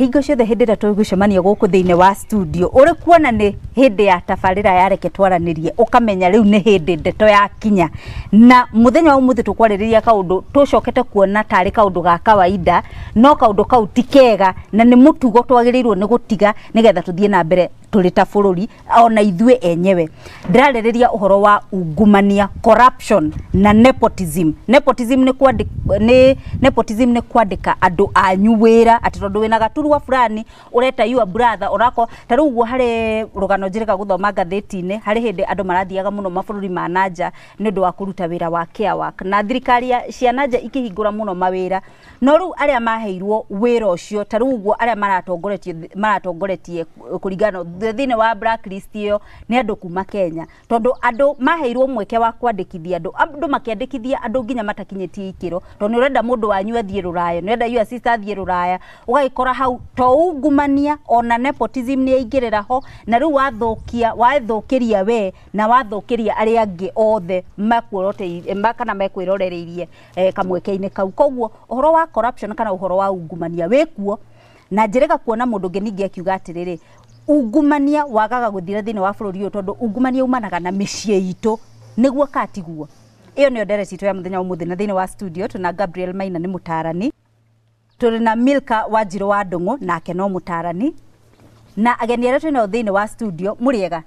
Hingo ciothe hĩndĩ ĩrĩa tũgũcemania gũkũ thĩinĩ wa studio, ũrĩ kuona nĩ hĩndĩ ya tabarĩra ya Reke Twaranĩrie, ũkamenya rĩu nĩ hĩndĩ ndeto ya kinya. Na mũthenya wa ũmũthĩ tũkwarĩrĩria kaũndũ tũcokete kuona tarĩ kaũndũ ga kawaida, no kaũndũ kau ti kega na nĩ mũtugo twagĩrĩirwo nĩ gũtiga nĩgetha tũthiĩ na mbere tũrĩ ta bũrũri ona ithuĩ enyewe. Ndĩrarĩrĩria ũhoro wa ungumania, corruption na nepotism. Nepotism nĩ kwandĩka, nĩ nepotism nĩ kwandĩka andũ anyu wĩra atĩ tondũ wĩna gaturwa fulani ũreta your brother orako. Ta rĩu ũguo harĩ rũgano njĩrĩga gũthoma ngathĩti-inĩ, harĩ hĩndĩ andũ marathiaga mũno mabũrũri ma nanja nĩ ũndũ wa kũruta wĩra wa care work, na thirikari cia nanja ikĩhingũra mũno mawĩra, no rĩu arĩa maheirwo wĩra ũcio, ta rĩu ũguo arĩa maratongoretie kũringana thĩinĩ wa blacklist ĩyo nĩ andũ kuma Kenya, tondũ andũ maheirwo mweke wa kwandĩkithia andũ, andũ makĩandĩkithia andũ nginya matakinyĩtie ikĩro, tondũ nĩ ũrenda mũndũ wanyu athiĩ rũraya, nĩ ũrenda your sister athiĩ rũraya, ũgagĩkora hau to ungumania ona nepotism nĩ yaingĩrĩra ho, na rĩu wathũkia, wathũkĩria we na wathũkĩria arĩa angĩ othe makuoroteire kana mekwĩrorereirie kamweke-inĩ kau. Koguo ũhoro wa corruption kana ũhoro wa ungumania wĩkuo, na njĩrĩga kuona mũndũ ũngĩ ningĩ akiuga atĩrĩrĩ, ungumania wagaga gũthira thĩinĩ wa bũrũri ũyũ tondũ ungumania umanaga na mĩciĩ itũ, nĩguo katiguo. Ĩyo nĩyo ndereti itũ ya mũthenya wa ũmũthĩ, na thĩinĩ wa studio tũna Gabriel Maina nĩ mũtarani, tũrĩ na Milka Wanjirũ wa Ndũng'ũ nake no mũtarani, na ageni arĩa twĩnao thĩinĩ wa studio mũrĩega.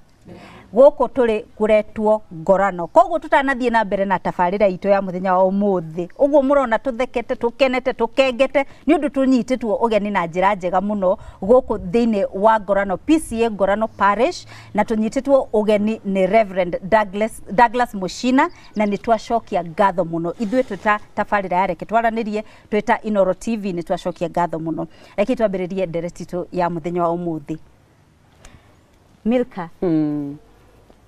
Gũkũ tũrĩ kũretwo Ngorano. Koguo tũtanathiĩ na mbere na tabarĩra itũ ya mũthenya wa ũmũthĩ, ũguo mũrona tũthekete, tũkenete, tũkengete nĩ ũndũ tũnyitĩtwo ũgeni na njĩra njega mũno gũkũ thĩinĩ wa Ngorano, PCA Ngorano Parish, na tũnyitĩtwo ũgeni nĩ Reverend Douglas Muchina, na nĩ twacokia ngatho mũno ithuĩ twĩ ta tabarĩra ya Reke Twaranĩrie, twĩ ta Inooro TV, nĩ twacokia ngatho mũno. Reke twambĩrĩrie ndereti itũ ya mũthenya wa ũmũthĩ. Milka,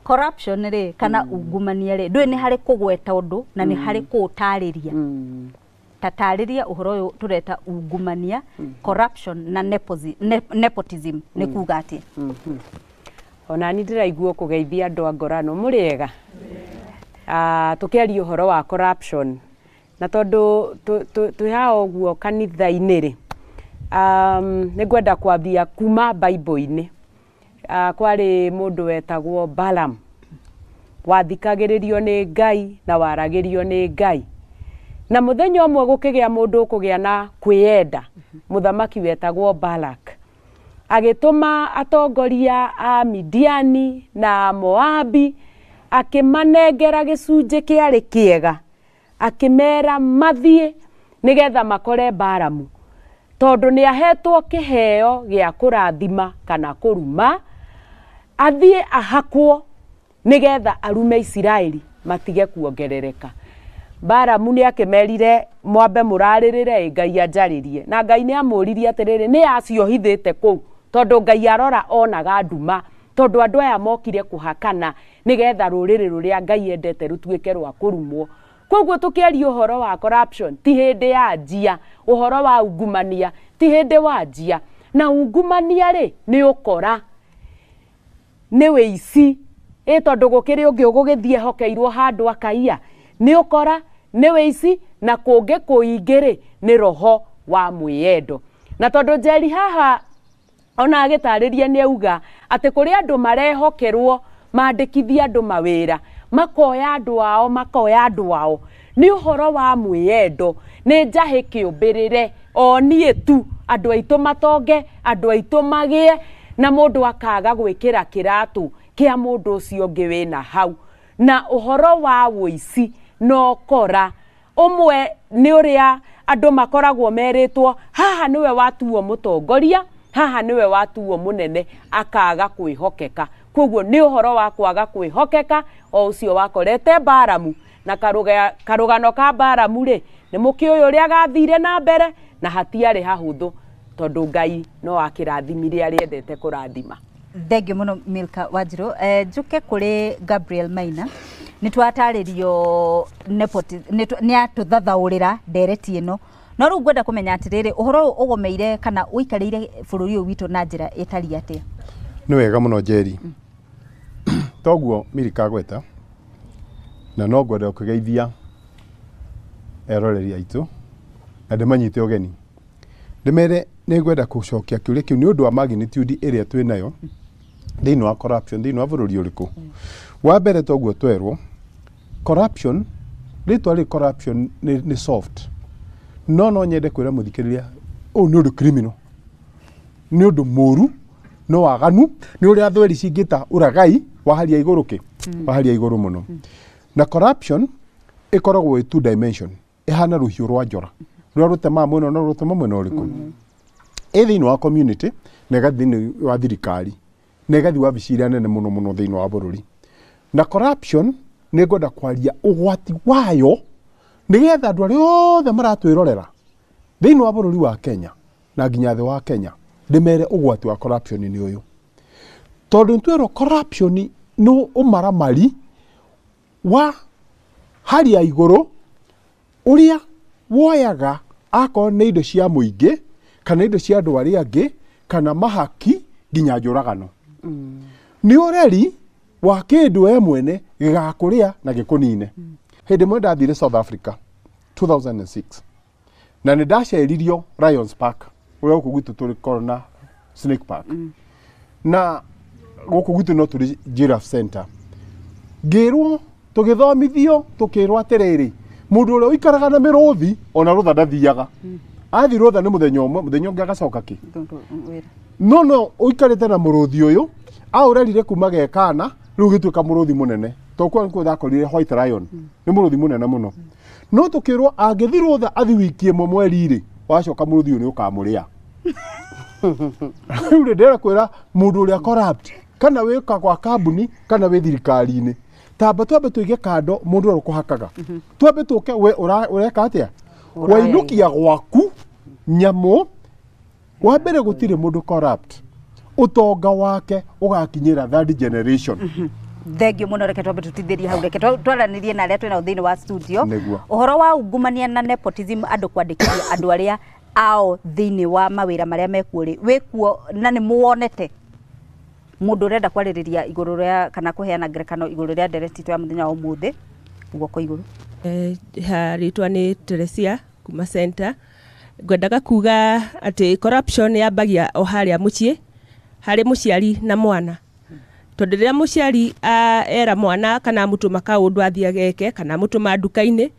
corruption rĩ kana ungumania rĩ, ndũĩ nĩ harĩ kũgweta ũndũ na nĩ harĩ kũũtarĩria. Ta tarĩria ũhoro ũyũ tũreta ungumania, corruption na nepotism nĩ kuga atĩa? Ona ni ndĩraigua kũgeithia andũ a Ngorano, mũrĩega? Tũkĩaria ũhoro wa corruption, na tondũ twĩ haha ũguo kanitha-inĩ rĩ, nĩ ngwenda kwambia kuma Bible-inĩ. Kwarĩ mũndũ wetagwo Balaam, wathikagĩrĩrio nĩ Ngai na waragĩrio nĩ Ngai, na mũthenya ũmwe gũkĩgĩa mũndũ ũkũgĩa na kwĩyenda, mũthamaki wetagwo Balak, agĩtũma atongoria a Midiani na Moabi, akĩmanengera gĩcunjĩ kĩarĩ kĩega, akĩmera mathiĩ nĩgetha makore Balamu, tondũ nĩ ahetwo kĩheo gĩa kũrathima kana kũruma, athiĩ ahakwo nĩgetha arume Isiraeli matige kuongerereka. Balamu nĩ akĩmerire mwambe mũrarĩrĩre Ngai anjarĩrie, na Ngai nĩ amũririe atĩrĩrĩ, nĩ acio hithĩte kũu, tondũ Ngai arora onaga nduma, tondũ andũ aya mokire kũhakana nĩgetha rũrĩrĩ rũrĩa Ngai endete rũtuĩke rwa kũrumwo. Koguo tũkĩaria ũhoro wa corruption ti hĩndĩ ya njia, ũhoro wa ungumania ti hĩndĩ wa njia, na ungumania rĩ nĩ ũkora, nĩ wĩici, ĩ tondũ gũkĩrĩ ũngĩ ũgũgĩthiĩ ehokeirwo handũ akaiya, nĩ ũkora, nĩ wĩici, na kũngĩ kũingĩ rĩ nĩ roho wa mwĩyendo. Na tondũ Njeri haha ona agĩtarĩria nĩ auga atĩ kũrĩ andũ marehokerwo mandĩkithie andũ mawĩra, makoya andũ ao, makoya andũ ao, nĩ ũhoro wa mwĩyendo, nĩ njahĩ kĩũmbĩrĩre, o niĩ tu, andũ aitũ matonge, andũ aitũ magĩe, na mũndũ akaga gwĩkĩra kĩratũ kĩa mũndũ ũcio ũngĩ wĩna hau. Na ũhoro wa wũici na ũkora, ũmwe nĩ ũrĩa andũ makoragwo merĩtwo haha nĩwe watuo mũtongoria, haha nĩwe watuo mũnene, akaga kwĩhokeka. Koguo nĩ ũhoro wa kwaga kwĩhokeka o ũcio wakorete Balamu, na karũgano ka Balamu rĩ nĩ mũkĩũĩ ũrĩa gathire na mbere, na hatiarĩ hahũthũ tondũ Ngai no akĩrathimire arĩa endete kũrathima. Thengiũ mũno Milka Wanjirũ. Njũke kũrĩ Gabriel Maina, nĩ twatarĩrio nĩ atũthathaũrĩra ndereti ĩno, no rĩu ngwenda kũmenya atĩrĩrĩ, ũhoro ũyũ ũgomeire kana ũikarĩire bũrũri ũyũ witũ na njĩra ĩtariĩ atĩa? Nĩ wega mũno Njeri. Toguo Milka agweta, na no ngwenda gũkĩgeithia eroreri aitũ na ndĩmanyite ũgeni, ndĩmere Nĩ ngwenda gũcokia kĩũria kĩu nĩ ũndũ wa magnitude ĩrĩa twĩ nayo thĩinĩ wa corruption thĩinĩ wa bũrũri ũrĩkũ. Wa mbere, toguo twerwo corruption, rĩtwa rĩ corruption nĩ soft, no nyende kwĩra mũthikĩrĩria ũyũ nĩ ũndũ criminal, nĩ ũndũ mũru, nĩ waganu, nĩ ũrĩa thweri cingĩta ũragai wa haria igũrũ kĩ wa haria igũrũ mũno. Na corruption ĩkoragwo ĩ two dimension, ĩhana rũhiũ rwa njora rũrĩa rũtemaga mwena na rũtema mwena ũrĩkũ. Ĩ thĩinĩ wa community na ĩgathiĩ thĩinĩ wa thirikari na ĩgathiĩ wabici iria nene mũno mũno thĩinĩ wa bũrũri. Na corruption nĩ ngwenda kwaria ũgwati wayo nĩgetha andũ arĩa othe maratwĩrorera thĩinĩ wa bũrũri wa Kenya na nginya thĩ wa Kenya ndĩmere ũgwati wa corruption nĩ ũyũ, tondũ nĩtwerwo corruption nĩ ũmaramari wa hali ya igũrũ ũrĩa woyaga akorwo nĩ indo cia mũingĩ kana indo cia andũ arĩa angĩ kana mahaki nginya njũragano. Nĩ ũreri wa kĩndũ we mwene gĩgakũrĩa na gĩkũnine. Hĩndĩ ĩmwe ndathire South Africa 2006 na nĩ ndaceririo Lions Park, ũrĩa gũkũ gwitũ tũrĩ korwo na Snake Park, na gũkũ gwitũ no tũrĩ Giraffe Center. Ngĩrwo, tũgĩthomithio, tũkĩrwo atĩrĩrĩ, mũndũ ũrĩa ũikaraga na mĩrũthi ona rũtha ndathiaga, athi rũtha nĩ mũthenya ũmwe, mũthenya ũngĩ agacoka kĩ no ũikarĩte na mũrũthi ũyũ aũrerire kuma ge kana, rĩu gĩtuĩka mũrũthi mũnene, tondũ nĩkuo ndakorire white lion, nĩ mũrũthi mũnene mũno. No tũkĩrwo angĩthi rũtha athi wiki ĩmwe mweri rĩ, wacoka mũrũthi ũyũ nĩ ũkamũrĩa. Rĩu rĩ, ndĩrenda kwĩra mũndũ ũrĩa corrupt kana wĩka gwa kambuni kana wĩ thirikari-inĩ, tamba twambe tũige kando mũndũ ũrĩa ũkũhakaga, twambe tũke we ũreka atĩa, wainũkia gwaku nyamũ. Wa mbere, gũtirĩ mũndũ corrupt ũtonga wake ũgakinyĩra third generation. Thengiũ mũno. Reke twambe tũtithĩrie hau, reke twaranĩrie na arĩa twĩnao thĩinĩ wa studio. Nĩguo. Ũhoro wa ungumania na nepotism, andũ kwandĩkithia andũ arĩa ao thĩinĩ wa mawĩra marĩa mekuo rĩ, wĩkuo na nĩ muwonete? Mũndũ ũrenda kwarĩrĩria igũrũ rĩa kana kũheana ngerekano igũrũ rĩa ndereti itũ ya mũthenya wa ũmũthĩ, guoko igũrũ. Ha rĩtwa nĩ Teresia kuma center. Ngwendaga kuga atĩ corruption yambagia o harĩa mũciĩ, harĩ mũciari na mwana, tondũ rĩrĩa mũciari era mwana kana amũtũma kaũndũ athiĩ ageke kana amũtũma nduka-inĩ,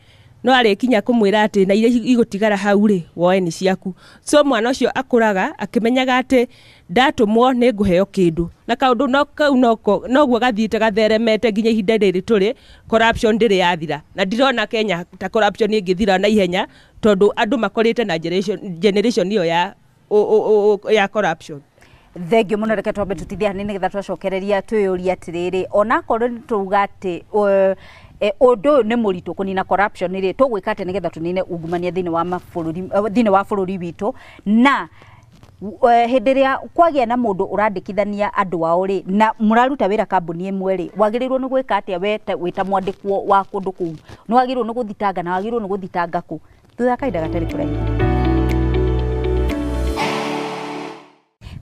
no arĩkinya kũmwĩra atĩ na iria igũtigara hau rĩ, woe nĩ ciaku. So mwana ũcio akũraga akĩmenyaga atĩ ndatũmwo nĩ ngũheo kĩndũ, na kaũndũ no kau noko noguo gathiĩte gatheremete nginya ihinda rĩrĩ tũrĩ. Corruption ndĩrĩ yathira, na ndirona Kenya ta corruption ĩngĩthira na ihenya, tondũ andũ makorĩte na generation ĩyo ya ya corruption. Thengiũ mũno. Reke twambe tũtithie hanini nĩgetha twacokereria twĩyũrie atĩrĩrĩ, onakorwo nĩ tũuga atĩ ũndũ ũyũ nĩ mũritũ kũnina corruption rĩ, tũgwĩka atĩa nĩgetha tũnine ungumania thĩinĩ wa mabũrũri, thĩinĩ wa bũrũri witũ? Na hĩndĩ ĩrĩa kwagĩa na mũndũ ũrandĩkithania andũ ao rĩ, na mũraruta wĩra kambuni ĩmwe rĩ, wagĩrĩirwo nĩ gwĩka atĩa we wĩ ta mwandĩkwo wa kũndũ kũu? Nĩ wagĩrĩirwo nĩ gũthitanga, na wagĩrĩirwo nĩ gũthitanga kũ? Thutha wa kahinda gatarĩ kũraihu.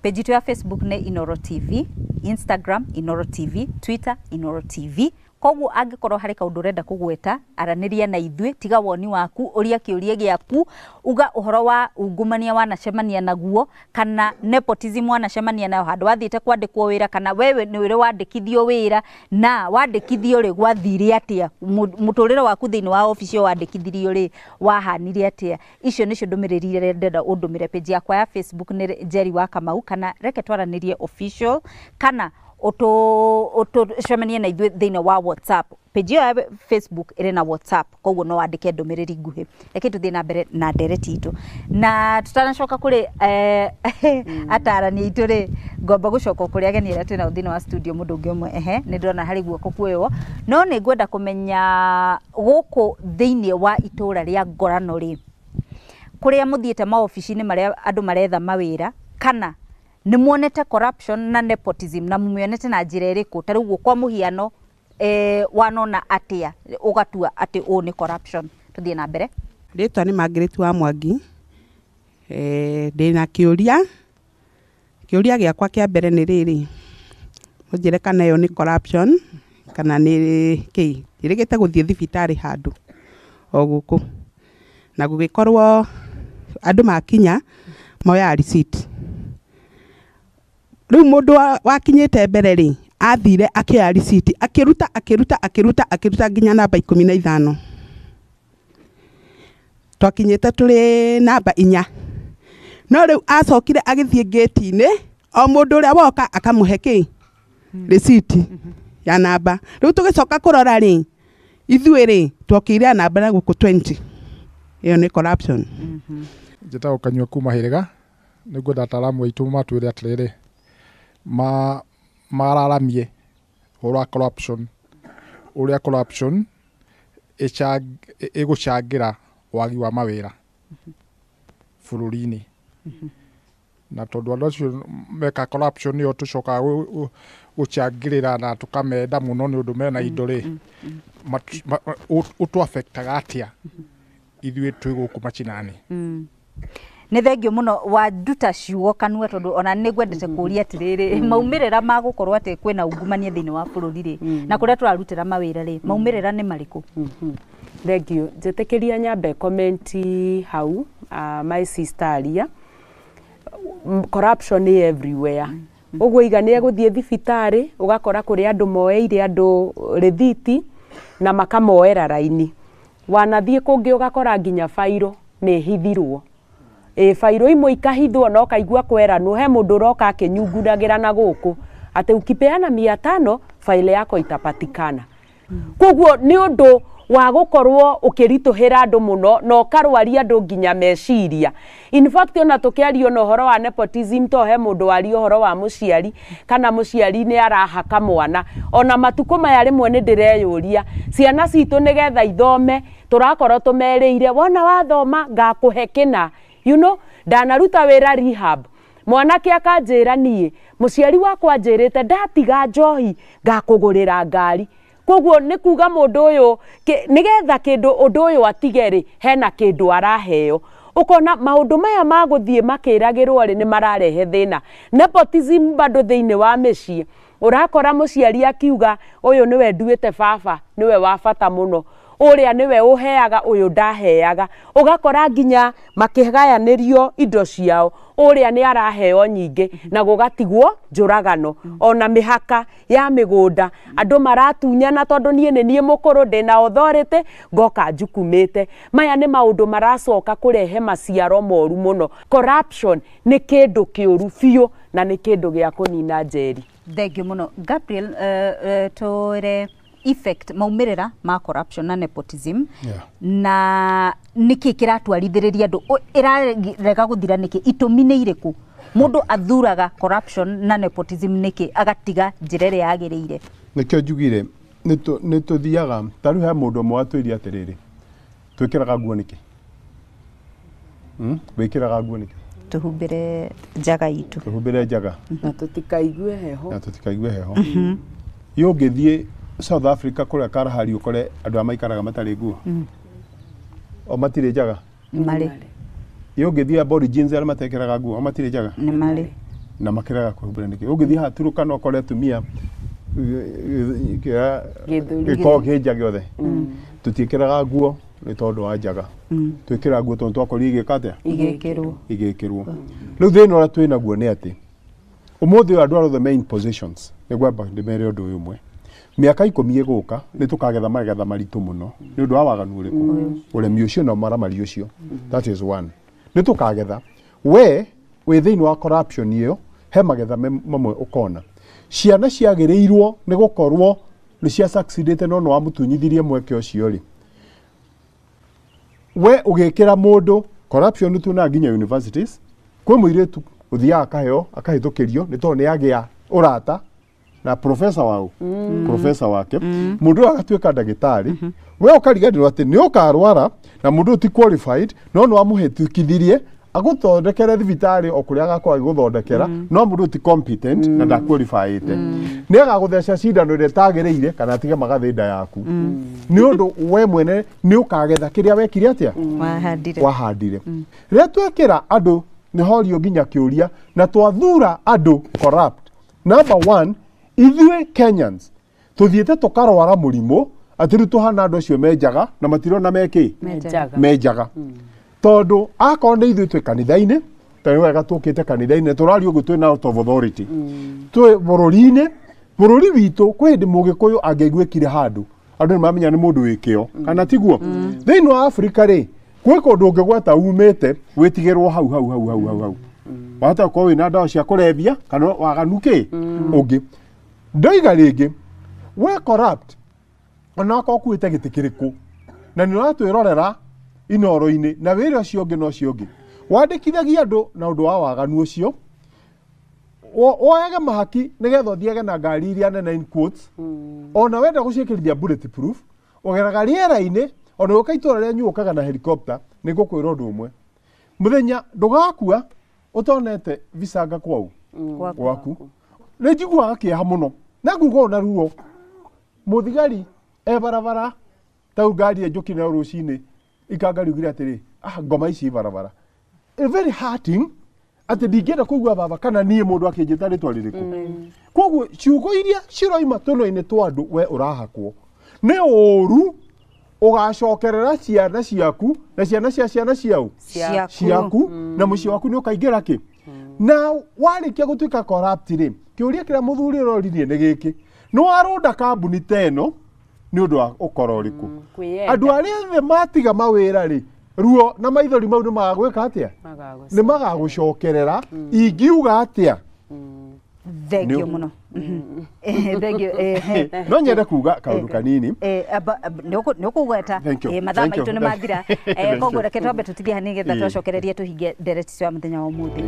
Page itũ ya Facebook nĩ Inoro TV, Instagram Inoro TV, Twitter Inoro TV. Koguo angĩkorwo harĩ kaũndũ ũrenda kũgweta, aranĩria na ithuĩ, tiga woni waku, ũria kĩũria gĩaku, uga ũhoro wa ungumania wanacemania naguo kana nepotism wanacemania nayo handũ wathiĩte kwandĩkwo wĩra, kana wewe nĩ ũrĩ wandĩkithio wĩra, na wandĩkithio rĩ, gwathire atĩa? Mũtũrĩre waku thĩinĩ wa obici ĩyo wandĩkithirio rĩ, wahanire atĩa? Icio nĩcio ndũmĩrĩri iria ndĩrenda ũndũmĩre. Page yakwa ya Facebook nĩ Njeri wa Kamau kana Reke Twaranĩrie Official, kana ũtũcemanie na ithuĩ thĩinĩ wa WhatsApp. Page ĩyo ya Facebook ĩrĩ na WhatsApp, koguo no wandĩke ndũmĩrĩri nguhĩ. Reke tũthiĩ na mbere na ndereti itũ, na tutanacoka kũrĩ atarani aitũ rĩ, ngomba gũcoka kũrĩ ageni arĩa twĩnao thĩinĩ wa studio. Mũndũ ũngĩ ũmwe, ehe, nĩ ndĩrona harĩ guoko kuoywo, no nĩ ngwenda kũmenya gũkũ thĩinĩ wa itũũra rĩa Ngorano rĩ, kũrĩa mũthiĩte maobici-inĩ marĩa andũ maretha mawĩra, kana nĩ muonete corruption na nepotism, na mũmĩonete na njĩra ĩrĩkũ? Ta rĩu kwa mũhiano, wanona atĩa ũgatua atĩ ũũ nĩ corruption? Tũthiĩ na mbere. Rĩtwa nĩ Margaret wa Mwangi. Ndĩna kĩũria. Kĩũria gĩakwa kĩa mbere nĩ rĩrĩ, mũnjĩre kana ĩyo nĩ corruption kana nĩ kĩ. Njĩrĩgĩte gũthiĩ thibitarĩ handũ o gũkũ, na gũgĩkorwo andũ makinya Moyaga receipt. Rĩu mũndũ wakinyĩte mbere rĩ, athire akĩoya receipt, akĩruta akĩruta akĩruta akĩruta nginya namba 15. Twakinyĩte tũrĩ namba 4. No rĩu acokire agĩthiĩ gate-inĩ, o mũndũ ũrĩa woka akamũhe kĩ? Receipt ya namba. Rĩu tũgĩcoka kũrora rĩ, ithuĩ rĩ twokĩire namba na gũkũ 20. Ĩyo nĩ corruption. Njĩtagwo Kanyua kuma Hĩrĩga. Nĩngwenda ataaramu aitũ matwĩre atĩrĩrĩ, mararamie ũhoro wa corruption, ũrĩa corruption ĩgũcangĩra wagi wa mawĩra bũrũri-inĩ. Na tondũ andũ acio meka corruption nĩo tũcokaga gũcangĩrĩra na tũkamenda mũno nĩ ũndũ mena indo rĩ, ũtũ-affectaga atĩa ithuĩ twĩ gũkũ macinani? Nĩ thengio mũno wanduta ciugo kanua, tondũ ona nĩ ngwendete kũria atĩrĩrĩ, maumĩrĩra ma gũkorwo atĩ kwĩna ungumania thĩinĩ wa bũrũri rĩ, na kũrĩa tũrarutĩra mawĩra rĩ, maumĩrĩra nĩ marĩkũ? Thank you. Njĩtĩkĩria nyambe comment hau, my sister aria corruption nĩ everywhere. Ũguo iga nĩ egũthiĩ thibitarĩ, ũgakora kũrĩ andũ moeire andũ rĩthiti na makamoera raini. Wanathiĩ kũngĩ ũgakora nginya bairo nĩ ĩhithirwo. Ĩ bairo imwe ikahithwo na ũkaigua kweranwo he mũndũ ũroka akĩnyungunagĩra na gũkũ atĩ ukipeana 500 faile yako itapatikana. Koguo nĩ ũndũ wa gũkorwo ũkĩritũhĩra andũ mũno na ũkarwaria andũ nginya meciria. In fact ona tũkĩario na ũhoro wa nepotism, to he mũndũ waria ũhoro wa mũciari kana mũciari nĩ arahaka mwana. Ona matukũ maya rĩmwe nĩ ndĩreyũria ciana citũ nĩgetha ithome tũrakorwo tũmerĩire wona wathoma ngakũhe kĩna. You know, ndanaruta wĩra rehab, mwanake akanjĩra niĩ mũciari wakwa anjĩrĩte ndatiga njohi ngakũgũrĩra ngari. Koguo nĩ kuga mũndũ ũyũ nĩgetha kĩndũ ũndũ ũyũ atige rĩ, hena kĩndũ araheo. Ũkona maũndũ maya ma gũthiĩ makĩragĩrwo rĩ, nĩ mararehe thĩna. Nepotism bado thĩinĩ wa mĩciĩ, ũrakora mũciari akiuga ũyũ nĩwe nduĩte baba, nĩwe wa bata mũno, ũrĩa nĩwe ũheaga, ũyũ ndaheaga. Ũgakora nginya makĩgayanĩrio indo ciao, ũrĩa nĩ araheo nyingĩ na gũgatigwo njũragano. Ona mĩhaka ya mĩgũnda andũ maratunyana tondũ niĩ nĩ niĩ mũkũrũ ndĩna authority ngoka njukumĩte. Maya nĩ maũndũ maracoka kũrehe maciaro moru mũno. Corruption nĩ kĩndũ kĩũru biũ na nĩ kĩndũ gĩa kũnina njeri. Thank you mũno Gabriel. Tũre effect maumĩrĩra ma corruption na nepotism, na nĩkĩ kĩratwarithĩrĩria andũ ĩrarega gũthira nĩkĩ, itũmi nĩ irĩkũ mũndũ athuraga corruption na nepotism nĩkĩ agatiga njĩra ĩrĩa yagĩrĩire? Nĩkĩo njugire nĩ tũthiaga ta rĩu he mũndũ ũmwe watwĩrire atĩrĩrĩ, twĩkĩraga nguo nĩkĩ? Wĩkĩraga nguo nĩkĩ? Tũhumbĩre njaga itũ. Tũhumbĩre njaga na tũtikaigue heho. Na tũtikaigue heho. Iyo ũngĩthiĩ South Africa kũrĩa Kalahari ũkore andũ arĩa maikaraga matarĩ nguo, o matirĩ njaga. Marĩ. Iyo ũngĩthiĩ Aborigines arĩa matekĩraga nguo, o matirĩ njaga. Nĩ marĩ. Na makĩrega kwĩhumbĩra nĩkĩ? Ũngĩthiĩ haha Turukana ũkore atumia gĩkoragwo kĩ nja gĩothe. Tũtiĩkĩraga nguo nĩ tondũ wa njaga. Twĩkĩraga nguo tondũ twakorire igĩka atĩa? Igĩkĩrwo. Igĩkĩrwo. Rĩu thĩna ũrĩa twĩ naguo nĩ atĩ ũmũthĩ ũyũ andũ arĩa othe me in positions, nĩ ngwamba ndĩmere ũndũ ũyũ ũmwe. Mĩaka 10 ĩgũka nĩ tũkagetha magetha maritũ mũno nĩ ũndũ wa waganu ũrĩkũ? Ũremi ũcio na ũmaramari ũcio. That is one. Nĩ tũkagetha. We wĩ thĩinĩ wa corruption ĩyo, he magetha mamwe ũkona. Ciana ciagĩrĩirwo nĩ gũkorwo nĩ cia succeedĩte no nĩ wamũtunyithirie mweke ũcio rĩ. We ũgĩkĩra mũndũ corruption tuonaga nginya universities, kwĩ mũirĩtu ũthiaga akaheo akahĩtũkĩrio nĩ tondũ nĩ agĩa ũrata na professor wao, professor wake. Mũndũ ũyũ agatuĩka ndagĩtarĩ, we ũkariganĩrwo atĩ nĩ ũkarwara na mũndũ ũyũ ti qualified, no nĩ wamũhĩtũkithirie agũthondekere thibitarĩ o kũrĩa agakorwo agĩgũthondekera, no mũndũ ũyũ ti competent na ndaqualifyĩte. Nĩ agagũtheca cindano ĩrĩa ĩtagĩrĩire kana atige magathĩ nda yaku. Nĩ ũndũ we mwene nĩ ũkagetha kĩrĩa wekire atĩa? Wahandire. Wahandire. Rĩrĩa twekĩra andũ nĩ horio nginya kĩũria na twathura andũ corrupt. Number one, ithuĩ Kenyans tũthiĩte tũkarwara mũrimũ atĩ rĩu tũhana andũ acio menjaga na matirona mekĩ? Menjaga. Menjaga. Tondũ akorwo nĩ ithuĩ twĩ kanitha-inĩ, Ta nĩ wega tũkĩte kanitha-inĩ tũraria ũguo twĩna out of authority. Twĩ bũrũri-inĩ, bũrũri witũ kwĩ hĩndĩ Mũgĩkũyũ angĩaiguĩkire handũ andũ nĩ mamenya nĩ mũndũ wĩ kĩo, kana tiguo? Thĩinĩ wa Afrika rĩ, gwĩ kũndũ ũngĩgweta umĩte wĩtigĩrwo hau hau hau hau hau hau, wahota gũkorwo wĩna ndawa cia kũrebia kana waganu kĩ ũngĩ. Ndoiga rĩngĩ, we corrupt ona wakorwo ũkuĩte gĩtĩ kĩrĩkũ na nĩ ũratwĩrorera inoro-inĩ na wĩra ũcio ũngĩ na ũcio ũngĩ wandĩkithagia andũ na ũndũ wa waganu ũcio, woyage mahaki nĩgetha ũthiage na ngari iria nene in quotes, ona wenda gũciĩkĩrithia bullet proof, ũgeraga rĩera-inĩ, ona ũka itũra rĩanyu ũkaga na helicopter. Nĩ ngũkwĩra ũndũ ũmwe, mũthenya ndũgakua ũtonete vicanga kwau gwaku. Nĩ njiguaga kĩeha mũno na nguga ona ruo, mũthigari e barabara tau ngari ĩnjũkire nayo rũcinĩ ikanga riugire atĩrĩ, ah, ngoma ici barabara. A very hurting atĩ ndingĩenda kũigua baba kana niĩ mũndũ akĩnjĩta rĩtwa rĩrĩkũ. Koguo ciugo iria ciroima tũnua-inĩ twa andũ, we ũrahakwo nĩ ũru ũgacokerera ciana ciaku na ciana cia ciana ciau ciaku, ciaku na mũciĩ waku nĩ ũkaingĩra kĩ. Na warĩkia gũtuĩka corrupt rĩ, kĩũria kĩrĩa mũthuri ũroririe nĩ gĩkĩ: nĩ warũnda kambuni ta ĩno nĩ ũndũ wa ũkora ũrĩkũ? Kwĩyenda. Andũ arĩa othe matiga mawĩra rĩ, ruo na maithori mau nĩ magagwĩka atĩa? Nĩ magagũcokerera. Ingiuga atĩa? Thengio mũno. Thengio. No nyende kuga kaũndũ kanini. Nĩ ũkũgweta. Thank you. Mathaa Thank you. maitũ nĩ mathira. Thank you. Koguo reke twambe tũtigie hanini nĩgetha twacokererie tũhinge ndereti cia mũthenya wa ũmũthĩ.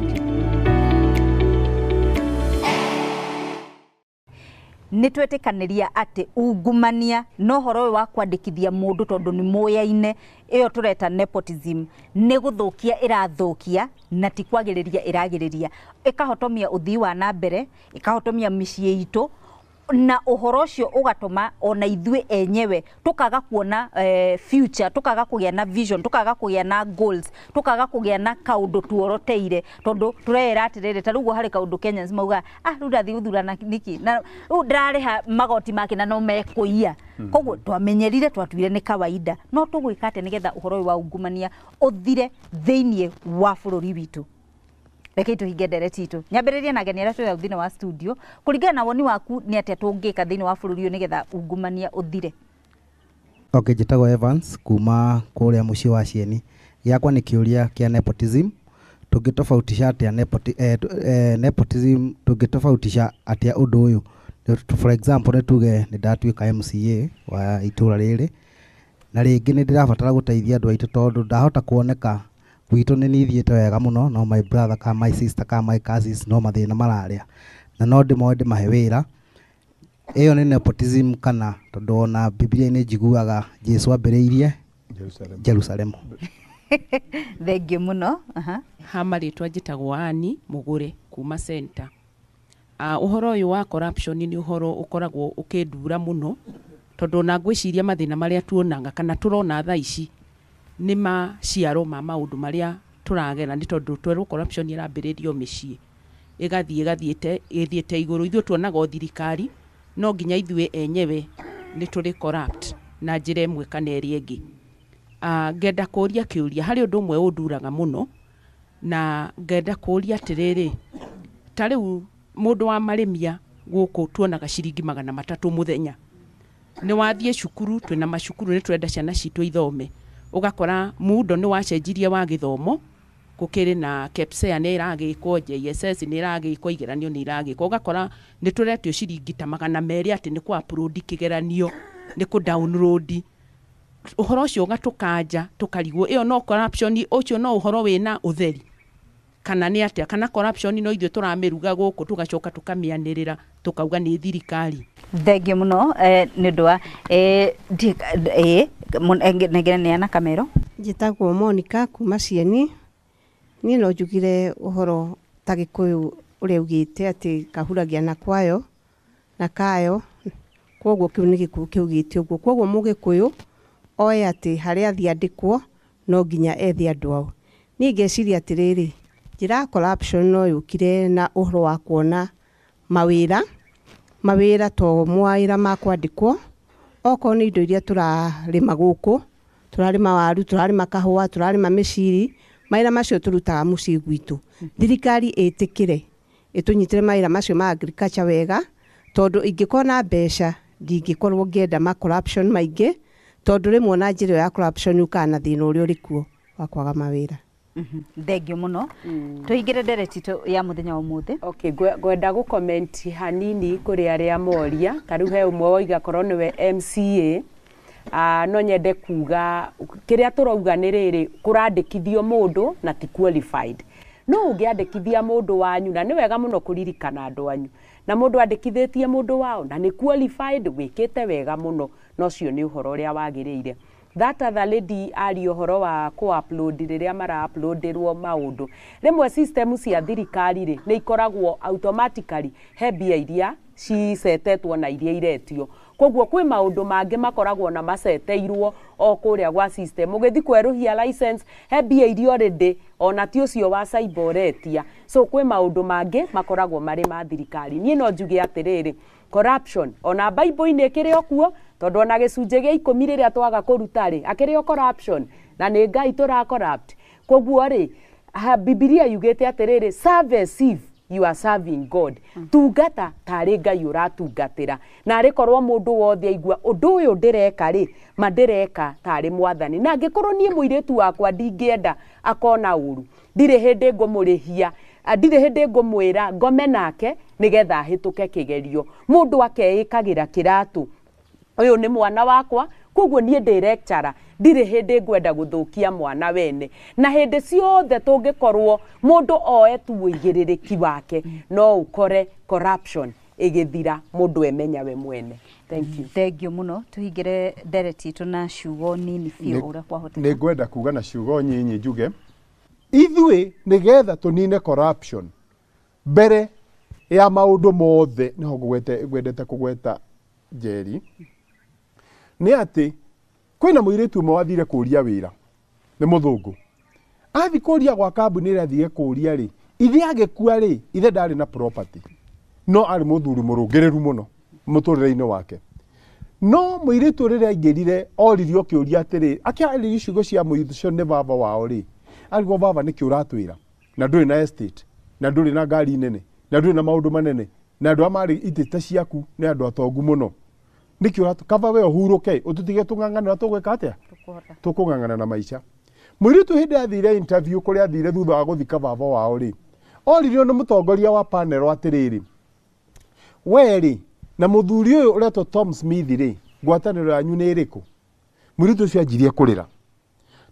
Nĩ twetĩkanĩria atĩ ungumania na ũhoro ũyũ wa kwandĩkithia mũndũ tondũ nĩ mũyaine, ĩyo tũreta nepotism, nĩ gũthũkia ĩrathũkia na ti kwagĩrĩria ĩragĩrĩria, ĩkahotomia ũthii wa na mbere, ĩkahotomia mĩciĩ itũ, na ũhoro ũcio ũgatũma ona ithuĩ enyewe tũkaga kuona future, tũkaga kũgĩa na vision, tũkaga kũgĩa na goals, tũkaga kũgĩa na kaũndũ tuoroteire, tondũ tũreĩra atĩrĩrĩ, ta rĩu ũguo harĩ kaũndũ Kenyans maugaga, ah, rĩu ndathiĩ gũthurana nĩkĩ na rĩu ndĩrarĩha magoti make na no mekũiya. Koguo twamenyerire, twatuire nĩ kawaida. No tũgwĩka atĩa nĩgetha ũhoro ũyũ wa ungumania ũthire thĩiniĩ wa bũrũri witũ? Rekei tũhinge ndereti itũ, nyambĩrĩrie na ageni arĩa twĩ nao thĩinĩ wa studio. Kũringana na woni waku, nĩ atĩa tũngĩka thĩinĩ wa bũrũri ũyũ nĩgetha ungumania ũthire? Okay, njĩtagwo Evans kuma kũrĩa mũciĩ wa Cieni. Gĩakwa nĩ kĩũria kĩa nepotism. Tũngĩtofautisha atĩa nepotism, tũngĩtofautisha atĩa ũndũ ũyũ? For example, nĩ tuge nĩ ndatuĩka MCA wa itũra rĩrĩ na rĩngĩ nĩ ndĩrabatara gũteithia andũ aitũ, tondũ ndahota kuoneka gwitũ nĩ nithiĩte wega mũno, no my brother ka my sister ka my cousins no mathĩna mararĩa na no ndĩmoe ndĩmahe wĩra. Ĩyo nĩ nepotism kana? Tondũ ona Biblia-inĩ njiguaga Jesu ambĩrĩirie Jerusalem. Jerusalemu. Thengio mũno. Aha. Ha marĩtwa njĩtagwo Ani Mũgũre kuma center. Ũhoro ũyũ wa corruption nĩ ũhoro ũkoragwo ũkĩndura mũno, tondũ ona ngwĩciria mathĩna marĩa tuonaga kana tũrona thaa ici nĩ maciaro ma maũndũ marĩa tũragera, nĩ tondũ twerwo corruption ĩrambĩrĩrio mĩciĩ, ĩgathiĩ ĩgathiĩte ĩthiĩte igũrũ. Ithuĩ tuonaga o thirikari, no nginya ithuĩ enyewe nĩ tũrĩ corrupt na njĩra ĩmwe kana ĩrĩa ĩngĩ. Ngenda kũria kĩũria harĩ ũndũ ũmwe ũnduraga mũno, na ngenda kũria atĩrĩrĩ, ta rĩu mũndũ wa marĩmia gũkũ tuonaga ciringi 300 mũthenya, nĩ wathiĩ cukuru, twĩna macukuru, nĩ tũrenda ciana citũ ithome, ũgakora mundo nĩ wacenjirie wa gĩthomo, gũkĩrĩ na KPSEA nĩ ĩragĩkwo, JSS nĩ ĩragĩkwo, igeranio nĩ iragĩkwo, ũgakora nĩ tũretio ciringi ta 200 atĩ nĩ kũ upload kĩgeranio, nĩ kũ download. Ũhoro ũcio ũgatũkanja tũkarigwo ĩyo no corruption, ũcio no ũhoro wĩna ũtheri kana nĩ atĩa, kana corruption no ithuĩ tũramĩruga gũkũ tũgacoka tũkamĩanĩrĩra tũkauga nĩ thirikari. Thengio mũno nĩ ũndũ wa nengere neana kamero. Njĩtagwo Monica kuma Cieni. Niĩ no njugire ũhoro ta Gĩkũyũ ũrĩa ugĩte atĩ kahuragia na kwayo na kayo, koguo kĩu nĩ Gĩkũyũ kĩugĩte ũguo. Koguo Mũgĩkũyũ oe atĩ harĩa athiĩ andĩkwo no nginya ethe andũ ao. Niĩ ngeciria atĩrĩrĩ, njĩra ya corruption no yũkire na ũhoro wa kuona mawĩra, mawĩra to mawĩra ma kwandĩkwo, okorwo nĩ indo iria tũrarĩma gũkũ, tũrarĩma waru, tũrarĩma kahũa, tũrarĩma mĩciri, Mawĩra macio tũrutaga mũciĩ gwitũ. Thirikari ĩtĩkĩre ĩtũnyitĩre mawĩra macio ma agriculture wega, tondũ ingĩkorwo na mbeca ndingĩkorwo ngĩenda ma corruption maingĩ, tondũ rĩmwe na njĩra ĩyo ya corruption yũkaga na thĩna ũrĩa ũrĩ kuo wa kwaga mawĩra. Thengio mũno. Tũingĩre ndereti itũ ya mũthenya wa ũmũthĩ. Okay, ngwenda gũ comment hanini kũrĩ arĩa moria. Ta rĩu he ũmwe woiga korwo nĩwe MCA. No nyende kuga kĩrĩa tũrauga nĩ rĩrĩ, kũrandĩkithio mũndũ na ti qualified. No ũngĩandĩkithia mũndũ wanyu, na nĩ wega mũno kũririkana andũ anyu, na mũndũ andĩkithĩtie mũndũ wao na nĩ qualified, wĩkĩte wega mũno, na ũcio nĩ ũhoro ũrĩa wagĩrĩire. That other lady aria ũhoro wa kũ-upload, rĩrĩa mara-uploadĩrwo maũndũ, rĩmwe system cia thirikari rĩ nĩ ikoragwo automatically he mbia iria cicetetwo na iria iretio, koguo kwĩ maũndũ mangĩ makoragwo na maceteirwo o kũrĩa gwa system. Ũgĩthiĩ kwerũhia license, he mbia iria already ona ti ũcio wa cyber ũretia. So kwĩ maũndũ mangĩ makoragwo marĩ ma thirikari. Niĩ no njuge atĩrĩrĩ, corruption ona Bible-inĩ ĩkĩrĩ o kuo, tondũ ona gĩcunjĩ gĩa 10 rĩrĩa twaga kũruta rĩ, akĩrĩ o corruption, na nĩ Ngai tũra corrupt. Koguo rĩ, Bibilia yugĩte atĩrĩrĩ, serve as if you are serving God. Tungata tarĩ Ngai ũratungatĩra, na arĩ korwo mũndũ wothe aigua ũndũ ũyũ ndĩreka rĩ, ma ndĩreka tarĩ Mwathani. Na angĩkorwo niĩ mũirĩtu wakwa ndingĩenda akona ũru, ndirĩ hĩndĩ ngũmũrĩhia, ndirĩ hĩndĩ ngũmwĩra ngome nake nĩgetha ahĩtũke kĩgerio. Mũndũ akeĩkagĩra kĩratũ, ũyũ nĩ mwana wakwa, koguo niĩ ndĩ lecturer, ndirĩ hĩndĩ ngwenda gũthũkia mwana wene. Na hĩndĩ ciothe tũngĩkorwo mũndũ oe tu ũigĩrĩrĩki wake, no ũkore corruption ĩgĩthira, mũndũ emenya we mwene. Thank you. Thengio mũno. Tũhingĩre ndereti itũ na ciugo nini biũ ũrĩa kwahoteka. Nĩ ngwenda kuga na ciugo nyinyi, njuge ithuĩ nĩgetha tũnine corruption, mbere ya maũndũ mothe, nĩho ngwendete kũgweta Njeri, nĩ atĩ kwĩna mũirĩtu ũmwe wathire kũria wĩra, nĩ mũthũngũ. Athi kũria gwa kambuni ĩrĩa athire kũria rĩ, ithe agĩkua rĩ, ithe ndarĩ na property, no arĩ mũthuri mũrũngĩrĩru mũno mũtũrĩre-inĩ wake. No mũirĩtu rĩrĩa aingĩrire oririo kĩũria atĩrĩ, akĩarĩrio ciugo cia mũico nĩ baba wao rĩ, arigwo, "Baba, nĩkĩ ũratwĩra na ndũrĩ na estate, na ndũrĩ na ngari nene, na ndũrĩ na maũndũ manene, na andũ arĩa marĩ itĩ ta ciaku nĩ andũ atongu mũno, nĩkĩ ũratũ kaba we ũhurũke ũtũtige tũng'ang'ane tũgwĩka atĩa, tũkũng'ang'ana na maica?" Mũirĩtu hĩndĩ athire interview kũrĩa athire thutha wa gũthika baba wao rĩ, oririo nĩ mũtongoria wa panel atĩrĩrĩ, "We rĩ, na mũthuri ũyũ ũretwo Tom Smith rĩ, ngwatanĩro yanyu nĩ ĩrĩkũ?" Mũirĩtu ũcio anjirie kũrĩra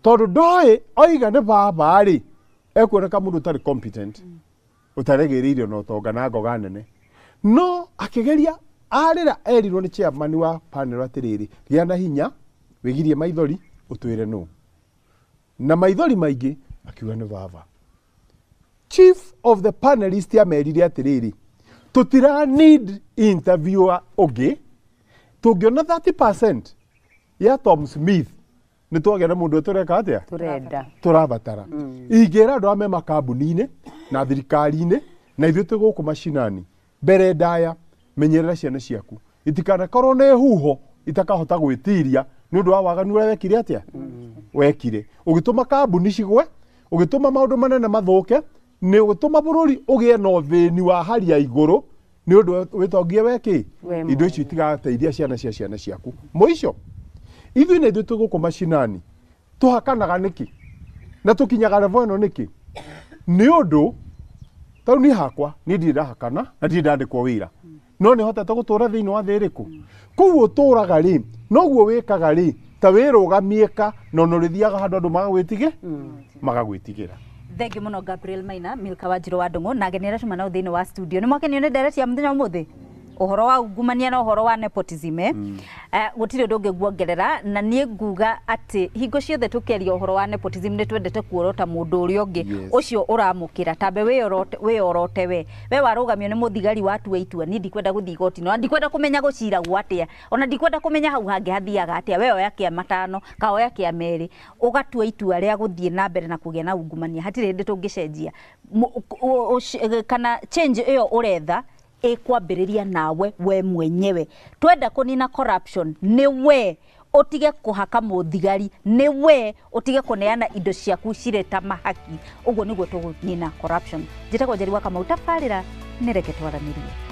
tondũ ndoĩ oiga nĩ baba rĩ, ekuoneka mũndũ ũtarĩ competent, ũtaregĩrĩirio na ũtonga na ngoga nene. No akĩgeria arĩra, erirwo nĩ chairman wa panel atĩrĩrĩ, "Gĩa na hinya, wĩgirie maithori, ũtwĩre nũ." Na maithori maingĩ akiuga nĩ baba. Chief of the panelist amerire atĩrĩrĩ, "Tũtira need interviewer ũngĩ, tũngĩona 30% ya Tom Smith nĩ twagĩa na mũndũ ũrĩa tũreka atĩa, tũrenda." Tũrabatara. Ingĩra andũ arĩa me makambuni-inĩ na thirikari-inĩ na ithuĩ twĩ gũkũ macinani, mbere ndaya, menyerera ciana ciaku itikanakorwo nĩ huho itakahota gwĩtiria nĩ ũndũ wa waganu ũrĩa wekire atĩa, wekire ũgĩtũma kambuni cigwe, ũgĩtũma maũndũ manene mathũke, nĩ ũgĩtũma bũrũri ũgĩe na ũthĩni wa hali ya igũrũ nĩ ũndũ wĩtongie wekĩ. We Indo icio itigateithia ciana cia ciana ciaku. Mũico, ithuĩ na ithuĩ twĩ gũkũ macinani tũhakanaga nĩkĩ na tũkinyaga level ĩno nĩkĩ? Nĩ ũndũ tau niĩ hakwa niĩ ndirĩ ndahakana na ndirĩ ndandĩkwo wĩra, no nĩ hotete gũtũra thĩinĩ wa thĩ ĩrĩkũ. Koguo ũtũraga rĩ, noguo wĩkaga rĩ, ta wĩrũgamie ka na ona ũrĩthiaga handũ andũ magagwĩtigĩra. Thengiũ mũno, Gabriel Maina, Milka Wanjiru wa Ndung'u, na ageni arĩa tuma nao thĩinĩ wa studio. Nĩ mwakenio nĩ ndereti ya mũthenya wa ũmũthĩ, ũhoro wa ungumania na ũhoro wa nepotism, eh? Gũtirĩ ũndũ ũngĩ nguongerera, na niĩ nguga atĩ hingo ciothe tũkĩaria ũhoro wa nepotism nĩ twendete kuorota mũndũ ũrĩa ũngĩ. Ũcio ũramũkĩra tambe wĩyorote we warũgamio nĩ mũthigari watua itua, niĩ ndikwenda gũthiĩ igoti-inĩ, ona ndikwenda kũmenya gũciragwo atĩa, ona ndikwenda kũmenya hau hangĩ hathiaga atĩa. We oya kĩa matano ka oya kĩa merĩ, ũgatua itua rĩa gũthiĩ na mbere na kũgĩa na ungumania. Hatirĩ hĩndĩ tũngĩcenjia kana change ĩyo ũretha ĩkwambĩrĩria nawe we mwenyewe. Twenda kũnina corruption, nĩ we Ũtige kũhaka mũthigari, nĩ we ũtige kũneana indo ciaku cirĩ ta mahaki. Ũguo nĩguo tũgũnina corruption. Njĩtagwo Njeri wa Kamau, tabarĩra nĩ Reke Twaranĩrie.